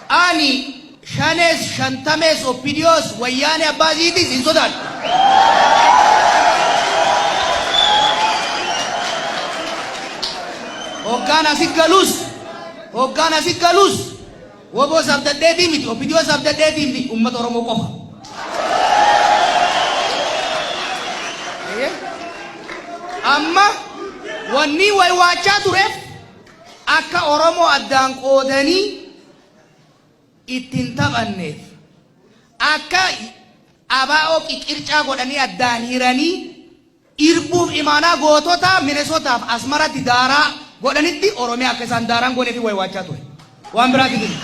Ani Shanees, Shantamees, OPDOs, Wayyaanee abbaa isiitis hin sodaadhu. Hoggaan asi galus, hoggaan asi galus, WBOs abdadheetii miti, OPDOs abdadheetii miti, ummata Oromoo qofa. Amma wanni waywaachaa tureef akka Oromoo addaan qoodanii itti hin taphanneef, akka ABO qiqircaa godhanii addaan hiranii irbuuf imaanaa gootota Minesotaaf Asmaratti daaraa godhanitti Oromiyaa akka isaan daaraan gooneef waywaachaa ture. Waan biraatiif miti.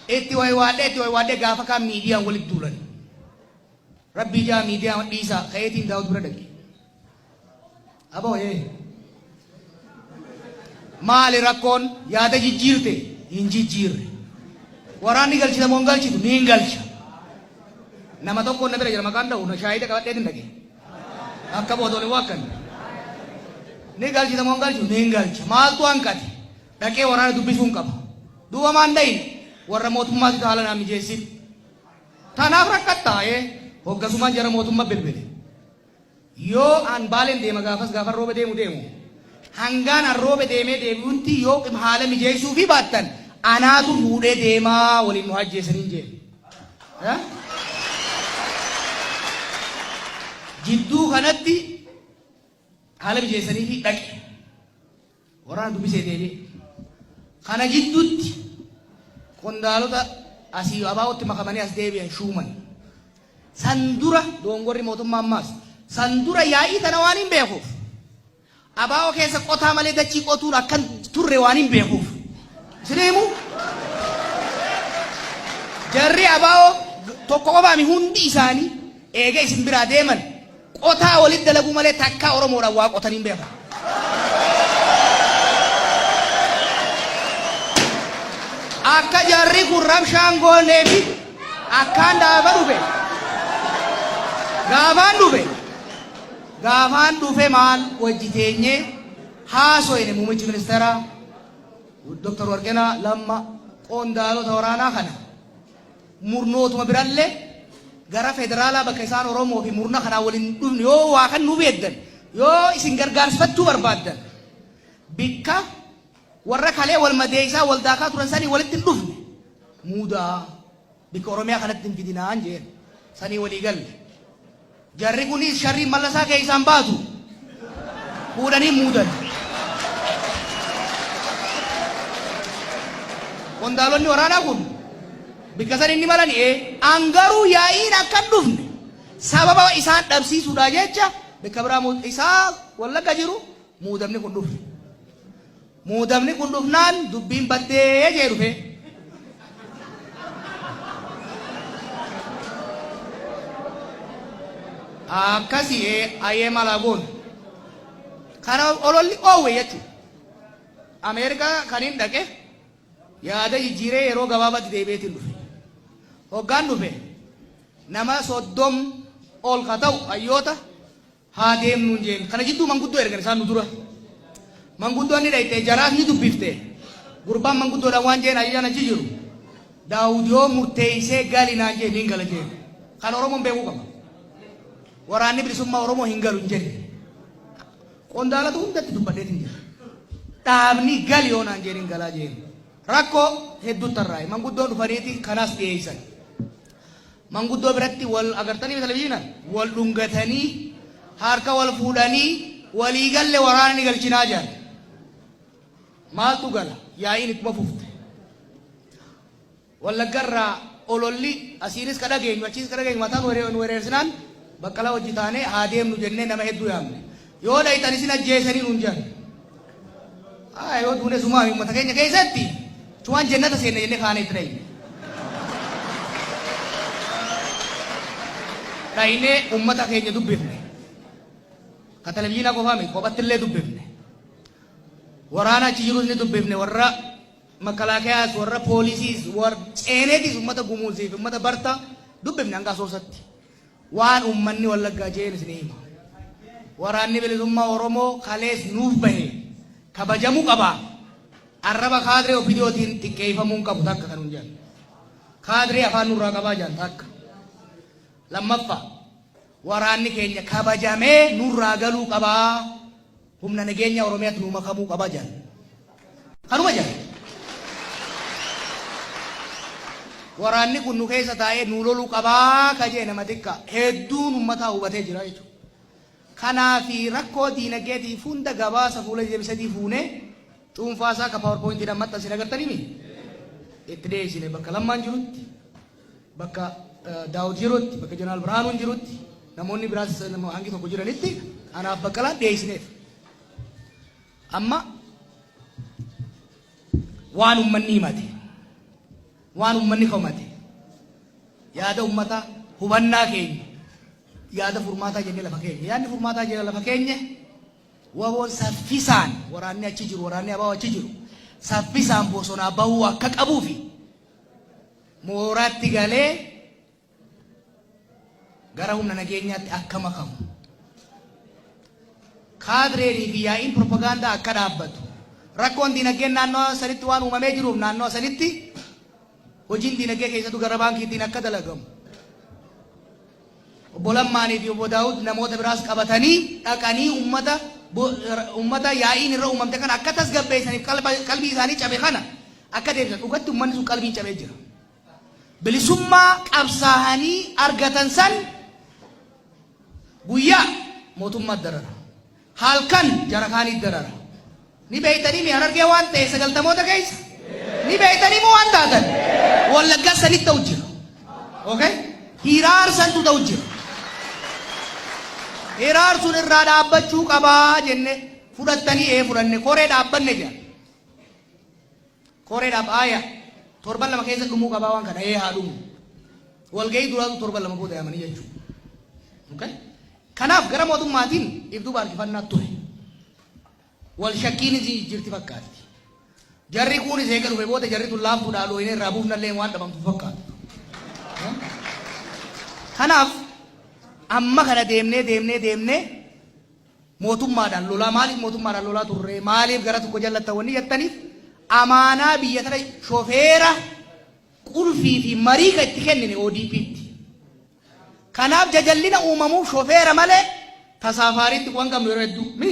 Itti waywaadhee itti waywaadhee gaafa kaan miidiyaan walitti duulan. Rabbii jaa miidiyaa dhiisaa ka'eetiin Daawud bira dhaqe. Aboo ee. Maali rakkoon yaada jijjiirte hin jijjiirre. Waraanni galchita moo hin galchitu ni hin galcha. Nama tokkoon na bira jira maqaan dha'u na shaahida qabadheetiin dhaqe. Akka bootoon hin waakkan. Ni galchita moo hin galchitu ni hin galcha. Maaltu hanqate? Dhaqee waraana dubbisuun qaba. Duuba maan dhayine warra mootummaatitu haala naa mijeessin. Tanaaf rakkattaa ee hoggasumaan jara mootumma bilbile. Yoo an Baalen deema gaafas gaafan roobe deemu deemu. Hangaan an roobe deemee deebi'utti yoo haala mijeessuufii baattan anaatu fuudhee deemaa waliin nu hajjeesaniin jeen. Jidduu kanatti haala mijeessaniifii dhaqe. Waraana dubbisee deebi'e. Kana jidduutti qondaalota asii ABOtti makamanii as deebi'an shuuman. San dura dogongorri mootummaa ammaas san dura yaa'ii tana waan hin beekuuf ABO keessa qotaa malee dachii qotuun akkan turre waan hin beekuuf. Isin himu jarri ABO tokko qofaami hundi isaanii eega isin biraa deeman Qotaa walitti dalaguu malee takkaa Oromoodhaan waa qotanii hin beekan. Akka jarri kun rabshaan goonee fi akkaan gaafa dhufe gaafaan dhufe gaafaan dhufe maal wajji teenyee haasoyne muummichi ministeeraa Dr. Warqinaa Lamma qondaalota waraanaa kana murnootuma birallee gara federaalaa bakka isaan Oromoo fi murna kanaa waliin dhufne yoo waa kan nu beeddan yoo isin gargaarsifachuu barbaaddan bikka warra kalee wal madeessaa wal daakaa turan sanii walitti hin dhufne muudaa bikka Oromiyaa kanatti hin fidinaan jeen sanii walii galle. Jarri kunis sharriin Mallasaa keessaan baatu fuudhanii muudan. Qondaalonni waraanaa kun bikka san inni malani ee an garuu yaa'iin akka hin dhufne sababa isaan dhabsiisuudhaa jecha bikka biraa isaa Wallagga jiru muudamni kun dhufe. Muudamni kun dhufnaan dubbiin baddee jee dhufe. Akkasi ee ayee malaa goonu. Kana ololli oowwe jechuudha. Ameerikaa kan hin dhaqe yaada jijjiiree yeroo gabaabaatti deebi'eetiin dhufe. Hoggaan dhufe nama 30 ol ka ta'u hayyoota Haa deemnuun jeen. Kana jidduu manguddoo ergan isaan nu dura. Manguddoon ni dhayxe jaraas ni dubbifte. Gurbaan manguddoodhaan waan jeen ajajaan achi jiru. Daawud yoo murteeysee gali naan jee nin gala jeen. Kana Oromoon beekuu qaba. Waraanni bilisummaa Oromoo hin galu hin jenne. Qondaalota hundatti dubbadheetin jira. Dhaabni gali yoo naan jeen hin galaa jeen. Rakkoo hedduutti tarraa'e. Manguddoon dhufaniiti kanaas dhiyeessan. Manguddoo biratti wal agartanii televizyiinaan wal dhungatanii harka wal fuudhanii walii galle waraana ni galchinaa jedhan. Maaltu gala? Yaa'iin ittuma fufte. Wallaggarraa ololli asiinis ka dhageenyu achiis ka dhageenyu mataa nu wereersinaan Baqqalaa wajji taanee haa deemnu jennee nama hedduu yaamne. Yoo dhayxan isin ajjeesanii nuun jedhan. Haa yoo duune sumaa uummata keenya keessatti chumaan jennata seenne jennee kaanee itti dhayne. Dhaynee uummata keenya dubbifne. Ka televizyiinaa qofaa miti kophatti illee dubbifne. Waraana achi jirus ni dubbifne warra makalaakeyaas warra poolisiis warra ceeneetis uummata gumuuziif uummata barta dubbifne hanga Asoosatti. Waan uummanni Wallaggaa je'een isinii hima. Waraanni Bilisummaa Oromoo kalees nuuf bahe kabajamuu qaba. Arraba kaadree OPDOtiin xiqqeeffamuu hin qabu takka kan hin jedhan. Kaadree afaan nurraa qabaa jedhan takka. Lammaffaa, waraanni keenya kabajamee nurraa galuu qabaa. Humna nageenya Oromiyaatti nu makamuu qabaa jedhan. Kanuma jedhan. Waraanni kun nu keessa taa'ee nu loluu qabaa ka jee nama xiqqaa. Hedduun uummataa hubatee jira jechuudha. Kanaafi rakkoo diinaggeetiif hunda gabaasa fuula 23 fuunee cuunfaa isaa ka PowerPointiidhaan maxxansine agartaniimi? Itti dhiyeessine bakka Lammaan jirutti, bakka Daawud jirutti, bakka Jeneraal Birhaanuun jirutti, namoonni biraas hangi tokko jiranitti anaaf Baqqalaan dhiyeessineef. Amma waan ummanni himate, waan ummanni komate, yaada ummataa, hubannaa keenya, yaada furmaataa jennee lafa keenya. Yaadni furmaataa jennee lafa keenya WBOn saffisaan waraanni achi jiru, waraanni ABO achi jiru saffisaan bosonaa bahuu akka qabuu fi mooraatti galee gara humna nageenyaatti akka makamu. Kaadreenii fi yaa'iin propagaandaa akka dhaabbatu. Rakkoon diinagdeen naannoo sanitti waan uumamee jiruuf naannoo sanitti hojiin diinagdee keessattuu gara baankiitiin akka dalagamu. Obbo Lammaanii fi Obbo Daawud namoota biraas qabatanii dhaqanii ummata yaa'iin irra uumamte kana akka tasgabbeessaniif qalbii isaanii cabe kana akka deebisan. Dhugatti ummanni sun qalbiin cabee jira. Bilisummaa qabsaa'anii argatan san guyyaa mootummaa darara. Halkan jara kaanii darara. Ni beeytanii mi Harargee waan ta'e sagaltamoota keessa? Ni beeytanii moo waan taatan? Wallaggaa sanitti ta'u jira. Okay? Hiraarsantu ta'u jira. Hiraarsuun irraa dhaabbachuu qabaa jenne fudhattanii ee fudhanne koree dhaabbanne jedhan. Koree dhaab aaya torban 2 keessa dhumuu qabaa waan kana ee haa dhumu. Walgahii duraatu torban 2 booda yaamanii jechuudha. Okay? Kanaaf gara mootummaatiin if duuba harkifannaa ture. Wal shakkiinis jirti fakkaatti. Jarri kuunis eega dhufe booda jarri tun laaftuudhaa dhooyinee irraa buufnallee waan dhabamtu fakkaatu. Kanaaf amma kana deemnee deemnee deemnee mootummaadhaan lolaa, maaliif mootummaadhaan lolaa turre, maaliif gara tokko jallattan wanni jettaniif, amaanaa biyya tana shofeera qulfii fi marii kan itti kennine ODP'tti. Kanaaf jajallina uumamuuf shofeera malee tasaafaariitti waan qabnu yeroo hedduu mi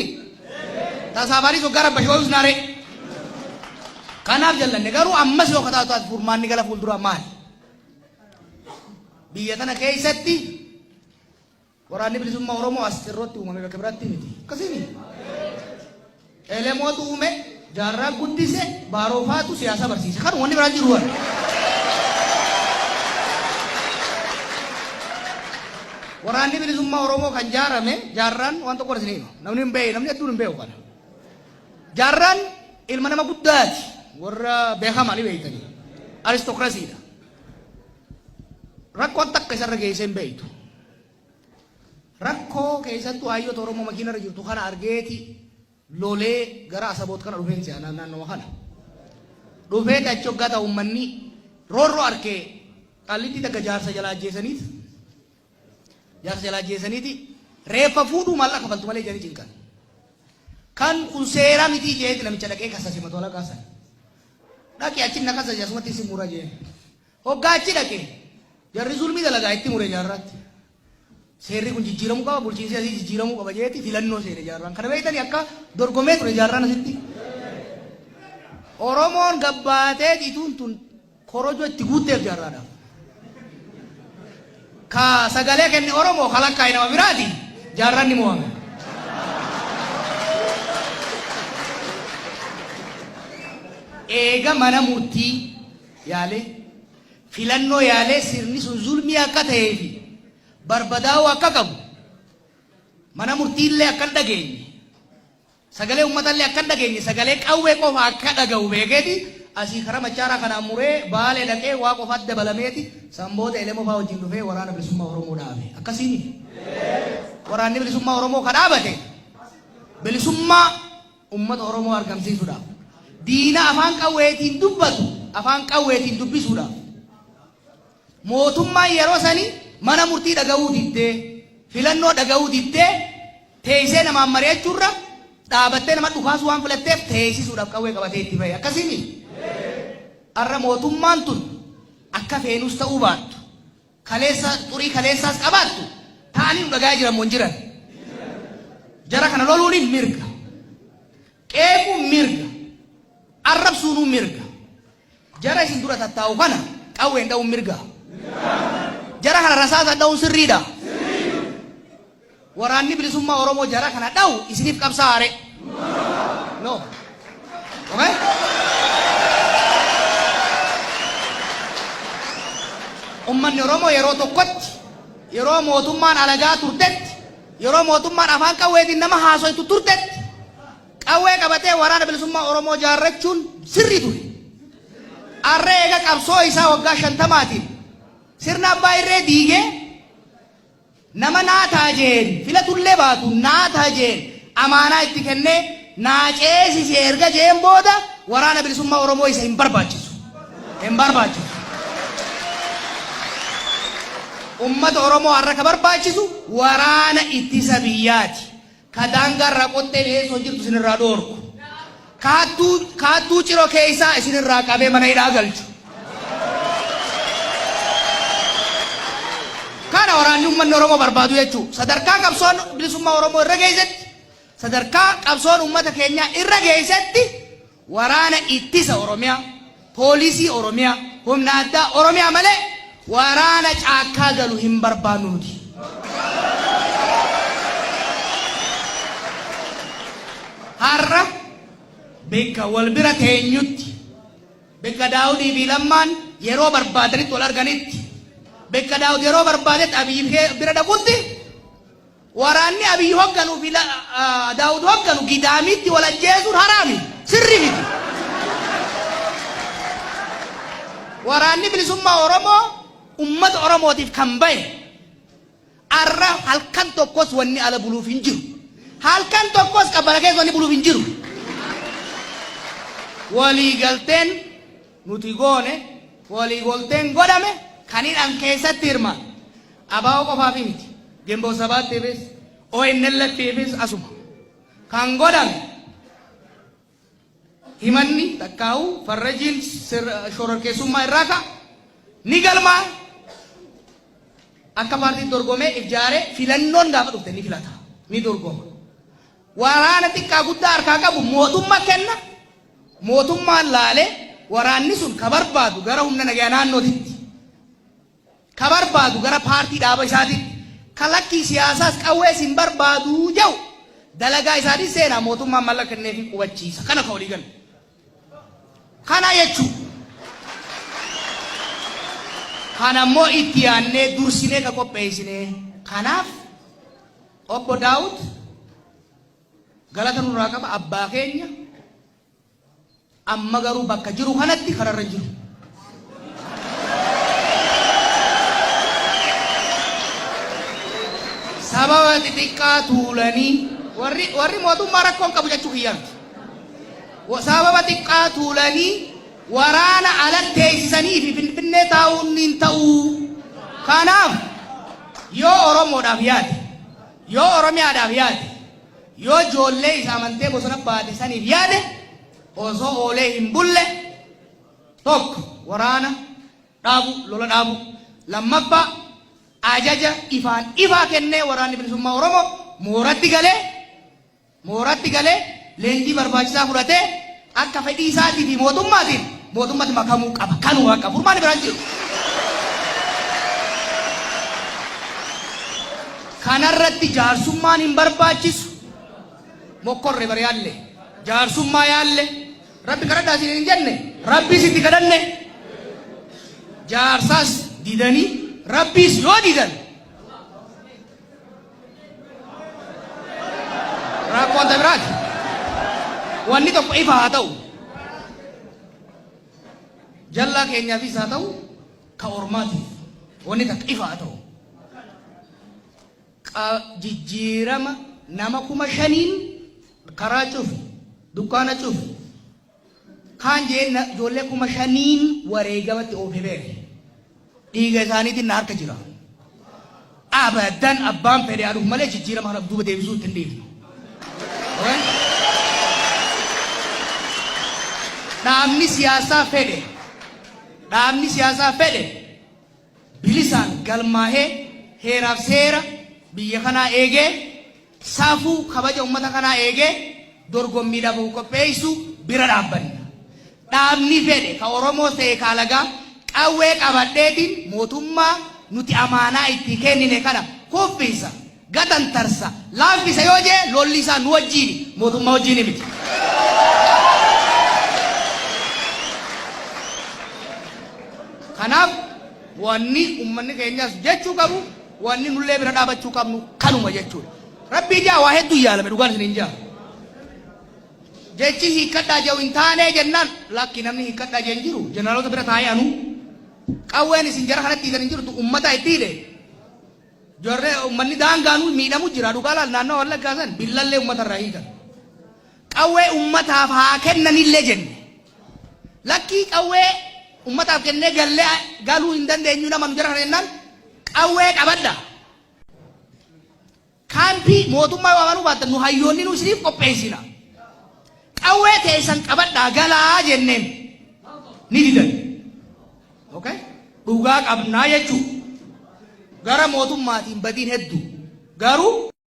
tasaafaarii soggaa rabba shooyus naaree. Kanaaf jallanne. Garuu ammas yoo kataatu taate furmaanni gara fuulduraa maali? Biyya tana keessatti Waraanni Bilisummaa Oromoo as Cirrootti uumame, bakka biraatti miti. Akkasiimi. Elemootu uume, Jaarraa guddise, Baaroofaatu siyaasa barsiise. Kan wanni biraan jiru waan. Waraanni Bilisummaa Oromoo kan jaarame Jaarraan waan tokko isin hima. Namni hin beeku, namni hedduun hin beeku kana. Jaarraan ilma nama guddaati. Warra beekamaa ni beektanii. Aristokirasiidha. Rakkoon takka isarra geessee hin beektu. Rakkoo keessattuu hayyoota Oromoo makiina irra jirtu kana argeeti lolee gara Asaboot kana dhufeen si'a naannoo kana. Dhufeeti achi hoggaa ta'u uummanni roorroo arkee Qaallittii takka jaarsa jalaa ajjeesaniit jaarsa jalaa ajjeesaniiti reeffa fuudhuu maallaqa kafaltu malee jedhanii cinqan. Kan kun seera mitii jeeti namicha dhaqee kasase mato alaqaa sana. Dhaqi achi na kasase, asumatti si mura jeen. Hoggaa achi dhaqe jarri zulmii dalagaa itti mure Jaarraatti. Seerri kun jijjiiramuu qaba, bulchiinsi asii jijjiiramuu qaba jeeti filannoo seene Jaarraan. Kana beektanii akka dorgomee ture Jaarraan asitti. Oromoon gabbaatee ituun tun korojoo itti guutteef Jaarraadhaaf. Ka sagalee kenne Oromoo, ka lakkaa'e nama biraati, Jaarraan ni mo'ame. Eega mana murtii yaalee, filannoo yaalee, sirni sun zulmii akka ta'ee fi barbadaa'uu akka qabu mana murtiillee akka hin dhageenye, sagalee uummatallee akka hin dhageenye, sagalee qawwee qofa akka dhaga'u beekeeti asii karaa Machaaraa kanaan muree Baalee dhaqee waa qofaatti dabalameeti san booda Elemoo fa'aa wajjin dhufee Waraana Bilisummaa Oromoo dhaabe. Akkasiini. Waraanni Bilisummaa Oromoo ka dhaabate bilisummaa uummata Oromoo argamsiisuudhaaf. Diina afaan qawweetiin dubbatu afaan qawweetiin dubbisuudhaaf. Mootummaan yeroo sanii mana murtii dhaga'uu diddee, filannoo dhaga'uu diddee, teessee namaan mari'achuurra Dhaabattee nama dhukaasuu waan filatteef teessisuudhaaf qawwee qabatee itti bahe. Akkasiimi? Har'a mootummaan tun akka feenus ta'uu baattu, kaleessa xurii kaleessaas qabaattu, ta'anii nu dhagayaa jiran moo hin jiran? Jara kana loluun mirga. Qeequun mirga. Arrabsuunuu mirga. Jara isin dura tattaa'u kana qawween dha'uun mirga. Jara kana rasaasaan dha'uun sirriidha. Waraanni bilisummaa Oromoo jara kana dha'u isiniif qabsaa'aa ree? No. Okay? Ummanni Oromoo yeroo tokkotti, yeroo mootummaan alagaa turtetti, yeroo mootummaan afaan qawweetiin nama haasoytu turtetti, qawwee qabatee waraana bilisummaa Oromoo jaarrachuun sirrii ture. Arra eega qabsoo isaa waggaa 50-tiin sirna abbaa irree diigee, Nama naa ta'a jeen filatullee baatu naa ta'a jeen amaanaa itti kennee naa ceesisi erga jeen booda Waraana Bilisummaa Oromoo isa hin barbaachisu. Hin barbaachisu. Ummata Oromoo har'a ka barbaachisu waraana ittisa biyyaati. Ka daangaa irraa qoxxeen eessoo jirtu isinirraa dhoorku. Ka hattuu, ka hattuu Ciroo keessaa isinirraa qabee mana hidhaa galchu. Kana waraanni uummanni Oromoo barbaadu jechuu. Sadarkaa qabsoon bilisummaa Oromoo irra geessetti, sadarkaa qabsoon uummata keenyaa irra geessetti waraana ittisa Oromiyaa, poolisii Oromiyaa, humna addaa Oromiyaa malee waraana caakkaa galu hin barbaannu nuti. Har'a bikka wal bira teenyutti, bikka Daawudii fi Lammaan yeroo barbaadanitti wal arganitti, bikka Daawud yeroo barbaadetti Abiyyi bira dhaqutti, Waraanni Abiy hogganu fi Daawud hogganu Gidaamiitti wal ajjeesuun haraami. Sirrii miti. Waraanni Bilisummaa Oromoo ummata Oromootiif kan bahe arra halkan tokkos wanni ala buluuf hin jiru. Halkan tokkos qabbana keessa wanni buluuf hin jiru. Walii galteen nuti goone, walii galteen godhame kan hidhan keessatti hirmaatu. ABO qofaafi miti. Ginboot Sabaattiifis, ONLF'ifis asuma. Kan godhame himanni takkaa'u farrajiin shororkeessummaa irraa ka'a. Ni galmaa akka paartiin dorgomee if jaaree filannoon gaafa dhufte ni filata. Ni dorgoma. Waraana xiqqaa guddaa harkaa qabu mootummaa kenna. Mootummaan laalee waraanni sun ka barbaadu gara humna nagayaa naannootitti, ka barbaadu gara paartii dhaaba isaatitti, ka lakkii siyaasaas qawwees hin barbaadu jedhu dalagaa isaatiin seenaa mootummaan mallaqa kenneefii qubachiisa. Kana ka walii galle. Kana jechuu. Kana immoo itti yaannee dursinee ka qopheessinee. Kanaaf Obbo Daawud galata nurraa qaba, abbaa keenya. Amma garuu bakka jiru kanatti kararra hin jiru. Sababa xixiqqaa tuulanii warri mootummaa rakkoo hin qabu jechuu kiyyaa miti. Sababa xiqqaa tuulanii waraana alatti teessisanii fi Finfinnee taa'uun hin ta'u. Kanaaf yoo Oromoodhaaf yaade, yoo Oromiyaadhaaf yaade, Yoo joollee isa amantee bosona baate saniif yaade osoo oolee hin bulle, tokko waraana dhaabu, lola dhaabu, lammaffaa ajaja ifaan ifaa kennee waraanni bilisummaa Oromoo mooratti galee leenjii barbaachisaa fudhatee akka fedhii isaatii fi mootummaatiin mootummatti makamuu qaba. Kanuma bakka furmaanni biraan jiru. Kanarratti jaarsummaan hin barbaachisu. Mokkorre bar yaalle. Jaarsummaa yaalle. Rabbi kadhadhaa isin hin jenne. Rabbiis itti kadhanne. Jaarsaas didanii, Rabbiis yoo didan, rakkoon ta biraati. Wanni tokko ifa haa ta'u. Jallaa keenyaafis haa ta'u, ka ormaatiif. Wanni takka ifa haa ta'u. Jijjiirama nama 5,000n karaa cufi, dukkaana cufi. Kaan jeen ijoollee 5,000n wareegamatti oofe beeke. Dhiiga isaaniitiin na harka jira. Abadan abbaan fedhe haa dhufu malee jijjiirama kana duuba deebisuu itti hin dhiifnu. Okay? Dhaabni siyaasaa fedhe, dhaabni siyaasaa fedhe bilisaan galmaahee, heeraaf seera biyya kanaa eegee, safuu kabaja ummata kanaa eegee dorgommiidhaaf of qopheessu bira dhaabbanna. Dhaabni fedhe ka Oromoos ta'e ka alagaa qawwee qabadheetiin mootummaa nuti amaanaa itti kennine kana kuffisa, gatantarsa, laaffisa yoo jee, lolli isaa nu wajjiini, mootummaa wajjiini miti. Kanaaf wanni ummanni keenyas jechuu qabu, wanni nullee bira dhaabachuu qabnu kanuma jechuudha. Rabbii jaa waa hedduu yaalame, dhugaan isiniin jaa. Jechi hiikkadhaa jedhu hin taanee jennaan, lakki, namni hiikkadhaa jee hin jiru. Jeneraalota bira taa'ee anuu qawween isin jara kanatti hiitan hin jirtu, ummata itti hidhe. Jarree ummanni daangaanuu miidhamu jira, dhugaa laal, naannoo Wallaggaa san billallee ummata irraa hiikan. Qawwee ummataaf haa kennanillee jenne. Lakkii, qawwee ummataaf kennee gallee galuu hin dandeenyu nama nu jara kana jennaan, qawwee qabadha. Kaampii mootummaa yoo amanuu baattan, nu hayyoonni nu isiniif qopheessina. Qawwee teessan qabadhaa galaa jenneen, ni didan. Okay? Dhugaa qabnaa jechuudha. Gara mootummaatiin badiin hedduu. Garuu